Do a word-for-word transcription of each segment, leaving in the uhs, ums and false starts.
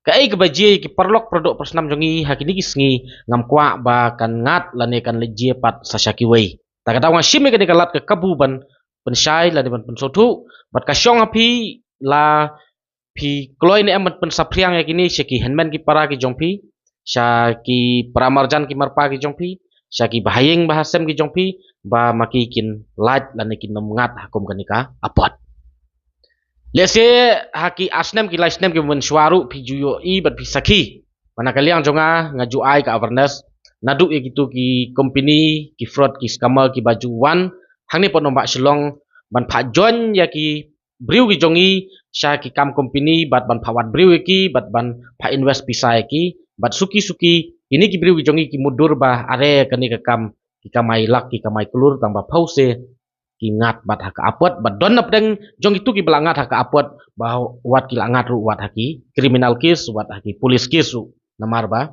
Kaei kaba jia ïa ki paralok paradoh parasnam jong ngi ha kine ki sngi, ngam kwah ba kan ngat lane kan leit jia pat sa sha kiwei. Ta ka daw nga shim ïa kane ka lad ka kabu ban pynshai lane ban pynsngewthuh, bad ka shong ha phi la phi kloi ne em ban pynsaphriang ïa kine sha ki hynmen ki para ki jong phi, sha ki para marjan ki marpa ki jong phi, sha ki bahaïing bahasem ki jong phi, ba ma ki kin lait lane kin nym ngat ha kum kane ka apot. Lehse ha ki ar snem ki lai snem kiba mynshuwa ruh phi ju ïohi bad phi sakhi ba na ka liang jong nga, nga ju ai ka awareness naduh ïa kitu ki company, ki fraud, ki scammer kiba ju wan hangne pat nongbah Shillong ban phah join ïa ki briew ki jong ngi sha ki kam company, bad ban phah wad briew ïa ki, bad ban phah invest pisa ïa ki, bad suki suki kine ki briew ki jong ngi ki mutdur ba are kane ka kam ki kamai lak ki kamai klur, tang ba phew se ki ngat bad ha ka apot, bad don na pdeng jong kitu kiba la ngat ha ka apot ba wat ki la ngat ruh wat ha ki criminal case, wat ha ki police case ruh, namar ba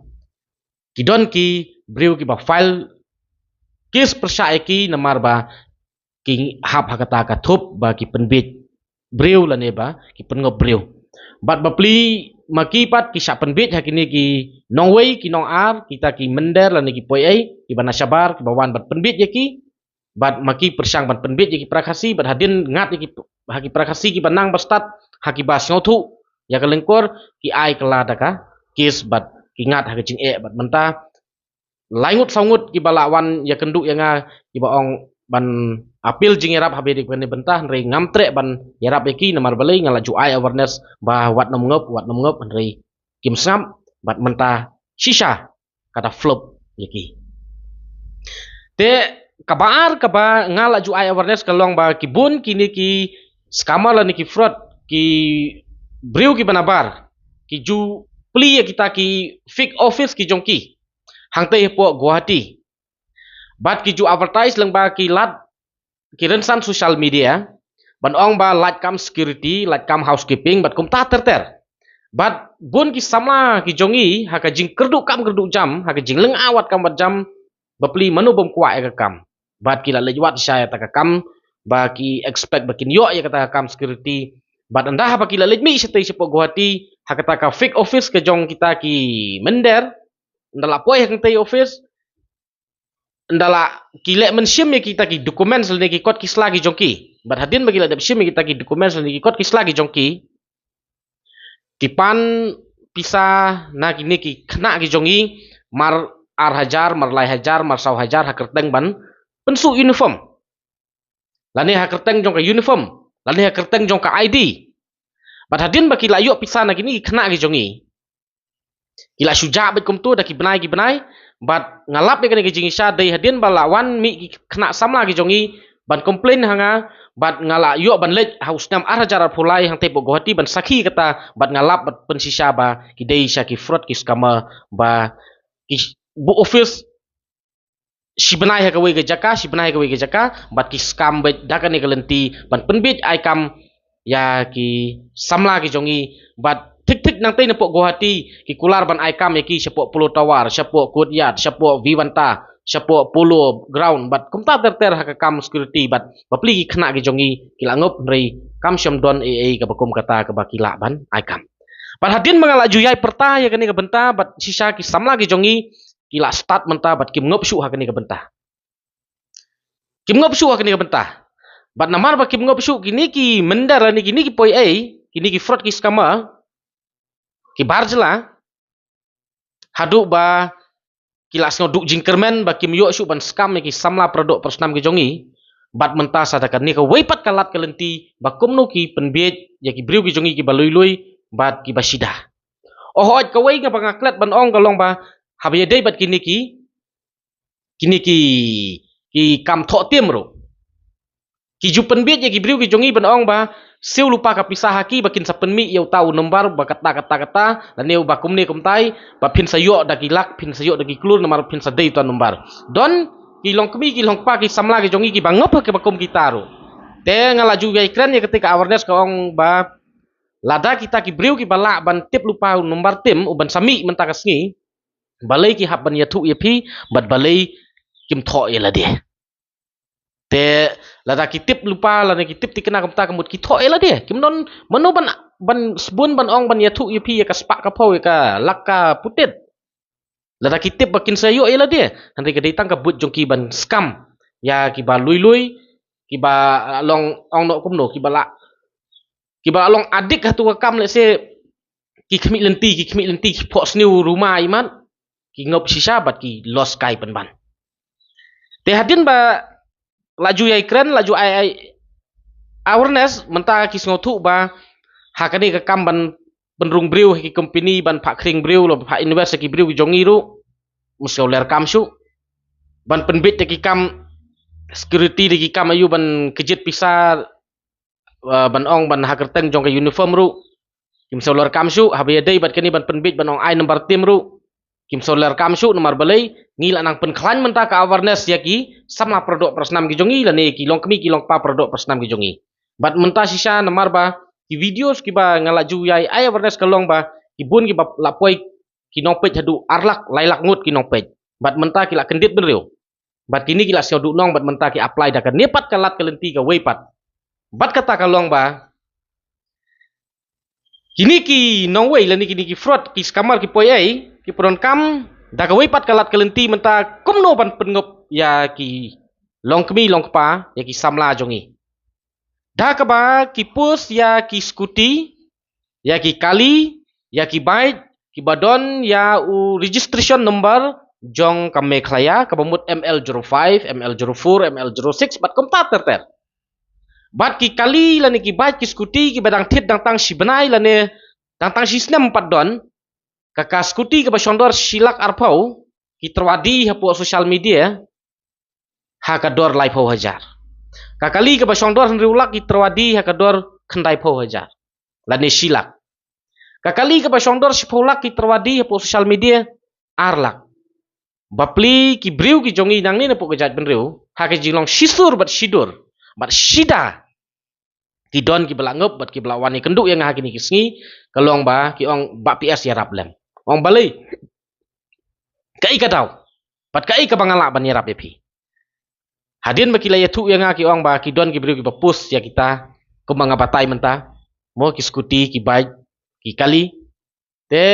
ki don ki briew kiba file case pyrshah ïa ki, namar ba ki hap ha kata ka thup ba ki pynbiej briew lane ba ki pyngop briew. Bad bapli ma ki pat ki shah pynbiej ha kine ki nongwei ki nongar, kita ki mynder lane ki poi ei, kiba na shabar kiba wan bad pynbiej ïa ki. Bad ma ki pyrshang ban pynbiej ïa ki para Khasi, bad hadien ngat ïa ki ha ki para Khasi kiba nang ba stad, ha kiba sngewthuh ïa ka lyngkor, ki ai kylla da ka case bad ki ngat ha ka jingeh. Bad mynta lai ngut saw ngut kiba la wan ïakynduh ïa nga, kiba ong ban appeal jingïarap ha ba ïadei bad kane ka bynta, hynrei ngam treh ban ïarap ïa ki, namar balei, nga la ju ai awareness ba wat nym ngop, wat nym ngop, hynrei kim sngap. Bad mynta shisha ka da flop ïa ki. Te kaba ar kaba nga la ju ai awareness ka long ba ki bun kine ki scammer lane ki fraud, ki briew kiba nabar, ki ju plie ïa kita ki fake office ki jong ki hangtei hapoh Guwahati. Bad ki ju advertise lyngba ki lad ki rynsan social media ban ong ba lait kam security, lait kam housekeeping, bad kumta ter ter. Bad bun ki samla ki jong ngi ha ka jingkyrduh kam kyrduh jam, ha ka jinglyngngoh wat kam wat jam, bapli mano bym kwah ïa ka kam. Bad ki la leit wad sha ïa kata ka kam ba ki expect ba kin ïoh ïa kata ka kam security. Bad ynda haba ki la leit mih shatei shapoh Guwahati ha kata ka fake office ka jong kita ki mynder, ynda la poi hangtei office, ynda la ki leh mynsiem ïa kita ki documents lane ki kot ki sla ki jong ki. Bad hadien ba ki la dep shim ïa kita ki documents lane ki kot ki sla ki jong ki, ki pan pisa na kine ki khynnah ki jong ngi, mar ar hajar, mar lai hajar, mar saw hajar ha kyrteng ban pynsuh uniform, lane ha kyrteng jong ka uniform, lane ha kyrteng jong ka I D. Bad hadien ba ki la ïoh pisa na kine ki khynnah ki jong ngi, ki la shu jah beit kumtu da ki bnai ki bnai. Bad nga lap ïa kane ka jingshisha dei hadien ba la wan mih ki khynnah samla ki jong ngi ban complain ha nga, bad nga la ïoh ban leit ha u snem ar hajar arphew lai hangtei hapoh Guwahati ban sakhi kata, bad nga lap bad pynshisha ba ki dei shisha ki fraud, ki scammer, ba ki buh office shi bnai ha kawei ka jaka, shi bnai ha kawei ka jaka, bad ki scam beit da kane ka lynti ban pynbiej ai kam ïa ki samla ki jong ngi. Bad thik thik nangtei napoh Guwahati ki kular ban ai kam ïa ki shapoh Polo Tower, shapoh Courtyard, shapoh Vivanta, shapoh Polo Ground, bad kumta ter ter ha ka kam security. Bad bapli ki khynnah ki jong ngi ki la ngop, hynrei kam shym don ei ei kaba kum kata kaba ki lah ban ai kam. Bad hadien ba nga la ju ïai pyrta ïa kane ka bynta, bad shisha ki samla ki jong ngi ki la stad mynta bad kim ngop shuh ha kane ka bynta. Kim ngop shuh ha kane ka bynta. Bad namar ba kim ngop shuh, kine ki mynder lane kine ki poi ei, kine ki fraud, ki scammer, ki bar jylla, haduh ba ki la sngew duh jingkyrmen ba kim ïoh shuh ban scam ïa ki samla paradoh parasnam ki jong ngi. Bad mynta sa da kane kawei pat ka lad ka lynti ba kumno ki pynbiej ïa ki briew ki jong ngi kiba lui lui bad kiba shida. Oh, hooid, kawei nga ba nga klet ban ong ka long ba haba ïadei bad kine ki, kine ki, ki kam thoh tim ruh, ki ju pynbiej ïa ki briew ki jong ngi ban ong ba siew lypa ka pisa ha ki ba kin sa pynmih ïa uta u number ba kata kata kata, lane uba kumne kumtai, ba phin sa ïoh da ki lak, phin sa ïoh da ki klur, namar phin sa dei uta number. Don ki longkmie, ki longkpa, ki samla ki jong ngi kiba ngop ha kaba kum kita ruh. Te nga la ju ïai kren ïa kata ka awareness ka ong ba lada kita ki briew kiba lah ban tip lypa u number tim uban sa mih mynta ka sngi, balei ki hap ban ïathuh ïa phi, bad balei kim thoh ïa lade? Te lada ki tip lypa lane ki tip thikna kumta, ka mut ki thoh ïa lade. Kim don mano ban ban sbun ban ong ban ïathuh ïa phi ïa ka spah ka phew ïa ka lak ka putit. Lada ki tip ba kin sa ïoh ïa lade, hynrei ka dei tang ka buit jong ki ban scam ïa kiba lui lui, kiba, ah, long ong noh kumno, kiba la, kiba la long adik ha tu ka kam, lehse ki khmih lynti, ki khmih lynti, ki phohsniew ruma imat, ki ngop shisha bad ki loss kai pynban. Te hadien ba la ju ïai kren, la ju ai, ai awareness, mynta ki sngewthuh ba ha kane ka kam ban pynrung briew ha ki company, ban phah khring briew, lane phah invest ha ki briew ki jong ngi ruh, mynta ler kam shuh. Ban pynbit da ki kam security, da ki kam aïu ban kjit pisa, uh, ban ong ban ha kyrteng jong ka uniform ruh, kim shu ler kam shuh. Haba ïadei bad kane ban pynbit ban ong ai number team ruh, kim shu ler kam shuh. Namar balei? Ngi la nang pynkhlaiñ mynta ka awareness ïa ki samla paradoh parasnam ki jong ngi, lane ki longkmie ki longkpa paradoh parasnam ki jong ngi. Bad mynta shisha namar ba ki videos kiba nga la ju ïai ai awareness ka long ba ki bun kiba la poi ki nongpeit haduh ar lak, lai lak ngut ki nongpeit. Bad mynta ki la kyndit bynriew. Bad kine ki la siew duh nong, bad mynta ki apply da kane pat ka lad ka lynti kawei pat. Bad kata ka long ba kine ki nongwei lane kine ki fraud, ki scammer, ki poi ei, ki pyndonkam da kawei pat ka lad ka lynti mynta kumno ban pynngop ïa ki longkmie longkpa, ïa ki samla jong ngi. Da kaba ki post ïa ki scooty, ïa ki kali, ïa ki bike, kiba don ïa u registration number jong ka Meghalaya, kaba mut M L zero five, M L zero four, M L zero six, bad kumta ter ter. Bad ki kali lane ki bike, ki scooty kiba dang thied dang tang shi bnai lane dang tang shi snem pat don. Ka, ka scooty kaba shongdor shi lak arphew, ki tyrwa die hapoh social media ha ka dor laiphew hajar. Ka kali kaba shongdor hynriew lak, ki tyrwa die ha ka dor khyndaiphew hajar lane shi lak. Ka kali kaba shongdor shiphew lak, ki tyrwa die hapoh social media ar lak. Bapli ki briew ki jong ngi nangne napoh ka jaitbynriew, ha ka jinglong shisur bad shidur bad shida, ki don kiba la ngop bad kiba la wan ïakynduh ïa nga ha kine ki sngi, ka long ba ki ong, "Bah P S, ïarap lem." Ong balei? Kaei ka daw? Bad kaei kaba nga lah ban ïarap ïa phi? Hadien ba ki la ïathuh ïa nga, ki ong ba ki don ki briew kiba post ïa kita kumba nga batai mynta, mo, ki scooty, ki bike, ki kali. Te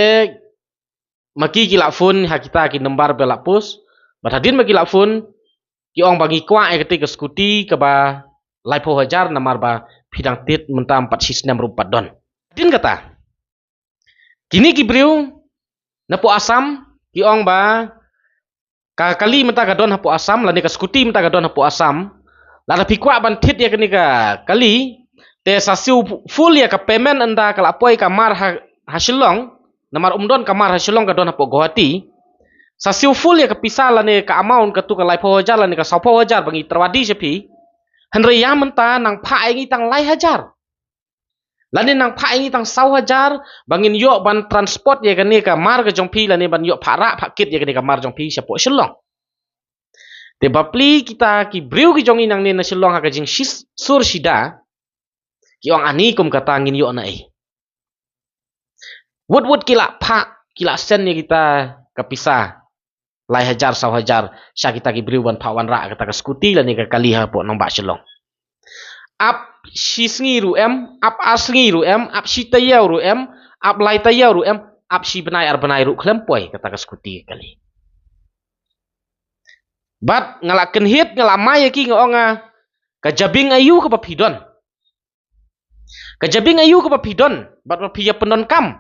ma ki ki la phone ha kita ki number ba la post. Bad hadien ba ki la phone, ki ong ba ngi kwah ïa kata ka scooty kaba laiphew hajar, namar ba phi dang thied mynta em pat shi snem ruh pat don. Hadien kata, kine ki briew napoh Assam ki ong ba ka kali mynta ka don hapoh Assam, lane ka scooty mynta ka don hapoh Assam. Lada phi kwah ban thied ïa kane ka kali, te sa siew full ïa ka payment ynda ka la poi ka mar ha, ha Shillong, namar ym don ka mar ha Shillong, ka don hapoh Guwahati. Sa siew full ïa ka pisa lane ka amount, katu ka laiphew hajar lane ka sawphew hajar ba ngi tyrwa die sha phi. Hynrei ïa mynta nang phah ïa ngi tang lai hajar. Lane nang phah ïa ngi tang saw hajar ba ngin ïoh ban transport ïa kane ka mar ka jong phi, lane ban ïoh phah rah phah kit ïa kane ka mar jong phi shapoh Shillong. Te bapli kita ki briew ki jong ngi nangne na Shillong ha ka jingshisur shida, ki ong, "Ani kum kata ngin ïoh na ei? Wut wut ki la phah, ki la send ïa kita ka pisa lai hajar saw hajar sha kita ki briew ban phah wanrah kata ka scooty lane ka kali hapoh nongbah Shillong. Ap shi sngi ruh em, ap ar sngi ruh em, ap shi taïew ruh em, ap lai taïew ruh em, ap shi bnai ar bnai ruh khlem poi kata ka scooty ka kali." Bad nga la kynhied, nga la mai ïa ki, nga ong, ah, ka jabieng aïu kaba phi don? Ka jabieng aïu kaba phi don bad ba phi ïa pyndonkam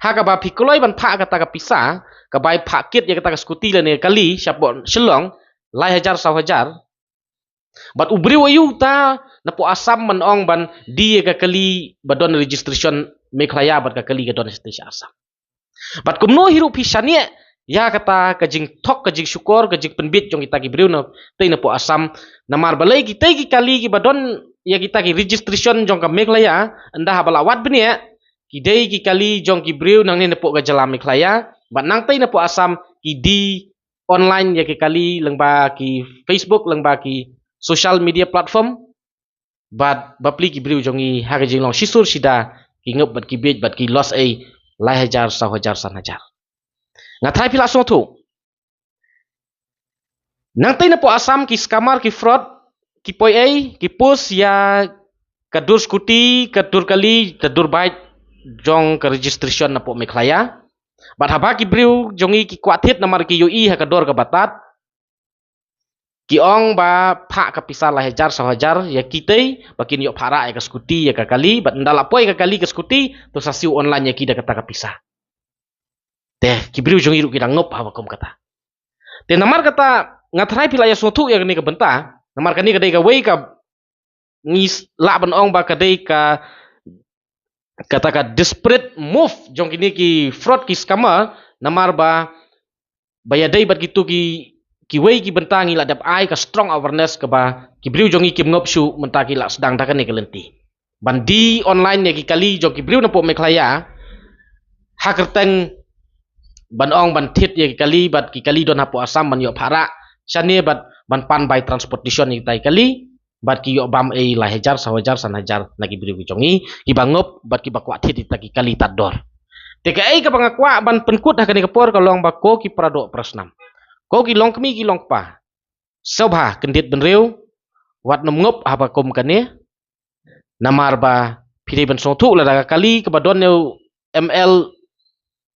ha kaba phi kloi ban phah kata ka pisa, ka bai phah kit ïa kata ka scooty lane ka kali shapoh Shillong lai hajar saw hajar? Bad u briew aïu uta napoh Assam ban ong ban die ïa ka kali ba don registration Meghalaya bad ka kali ka don sha Assam? Bad kumno hi ruh phi shaniah ïa kata ka jingthok, ka jingshukor, ka jingpynbit jong kita ki briew na tei napoh Assam? Namar balei kitei ki kali kiba don ïa kita ki registration jong ka Meghalaya, ynda haba la wad bniah, ki dei ki kali jong ki briew nangne napoh ka jylla Meghalaya, bad nangtei napoh Assam ki die online ïa ki kali lyngba ki Facebook, lyngba ki social media platform. Bad bapli ki briew jong ngi ha ka jinglong shisur shida ki ngop bad ki bieit bad ki loss ei lai hajar saw hajar san hajar. Nga tharai phi la sngewthuh. Nangtei napoh Assam ki scammer, ki fraud, ki poi ei, ki post ïa ka dur skuti, ka dur kali, ka dur bike jong ka registration napoh Meghalaya. Bad haba ki briew jong ngi ki kwah thied namar ki ïohi ha ka dor kaba tad, ki ong ba phah ka pisa lai hajar saw hajar ïa kitei ba kin ïoh phah rah ïa ka skuti ïa ka kali, bad ynda la poi ka kali ka skuti to sa siew online ïa ki da kata ka pisa. Te ki briew jong ngi ruh ki dang ngop haba kum kata. Te namar kata nga tharai phi lah ïa sngewthuh ïa kane ka bynta, namar kane ka dei kawei ka ngi s- lah ban ong ba ka dei ka kata ka desperate move jong kine ki fraud ki scammer, namar ba ba ïadei bad kitu ki kiwei ki bynta ngi lah dep ai ka strong awareness kaba ki briew jong ngi kim ngop shuh mynta ki lah sdang da kane ka lynti ban die online ïa ki kali jong ki briew napoh Meghalaya, ha kyrteng ban ong ban thied ïa ki kali bad ki kali don hapoh Assam ban ïoh phah rah shane bad ban pan bai transportation ïa kita ki kali, bad ki ïoh bam ei lai hajar saw hajar san hajar na ki briew ki jong ngi kiba ngop bad kiba kwah thied ïa kita ki kali tad dor. Te kaei kaba nga kwah ban pynkut ha kane ka por ka long ba ko ki para doh para snam, ko ki longkmie ki longkpa, sngewbha kyndit bynriew, wat nym ngop haba kum kane. Namar ba phi dei ban sngewthuh lada ka kali kaba don ïa u M L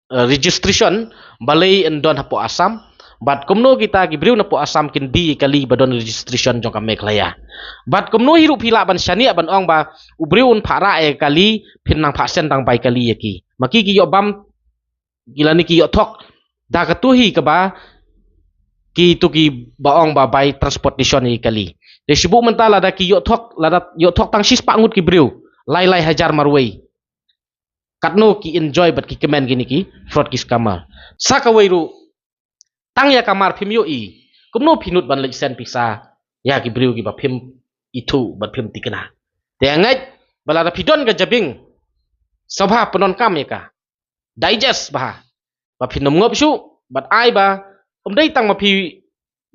eh, registration balei yn don hapoh Assam, bad kumno kita ki briew napoh Assam kin die kali ba don registration jong ka Meghalaya. Bad kumno hi ruh phi lah ban shaniah ban ong ba u briew un phah rah ïa kali, phin nang phah shen tang bai kali ïa ki. Ma ki ki ïoh bam ki lane ki ïoh thok da katu hi kaba kitu kiba ong ba bai transportation ïa ki kali. Te shu buh mynta lada ki ïoh thok, lada ïoh thok tang shispah ngut ki briew, lai lai hajar marwei, katno ki enjoy bad ki kmen kine ki fraud ki scammer. Sa kawei ruh, tang ïa ka mar phim ïohi, kumno phi nud ban leit send pisa ïa ki briew kiba phim ithuh bad phim tikna? Te nga ngeit ba lada phi don ka jabieng, sngewbha pyndonkam ïa ka, digest bha, ba phin nym ngop shuh, bad ai ba ym dei tang ma phi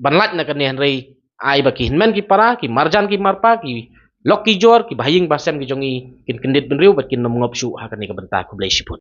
ban lait na kane, hynrei ai ba ki hynmen ki para, ki marjan ki marpa, ki lok ki jor, kiba ha ïing ba sem ki jong ngi kin kyndit bynriew bad kin nym ngop shuh ha kane ka bynta. Khublei shibun.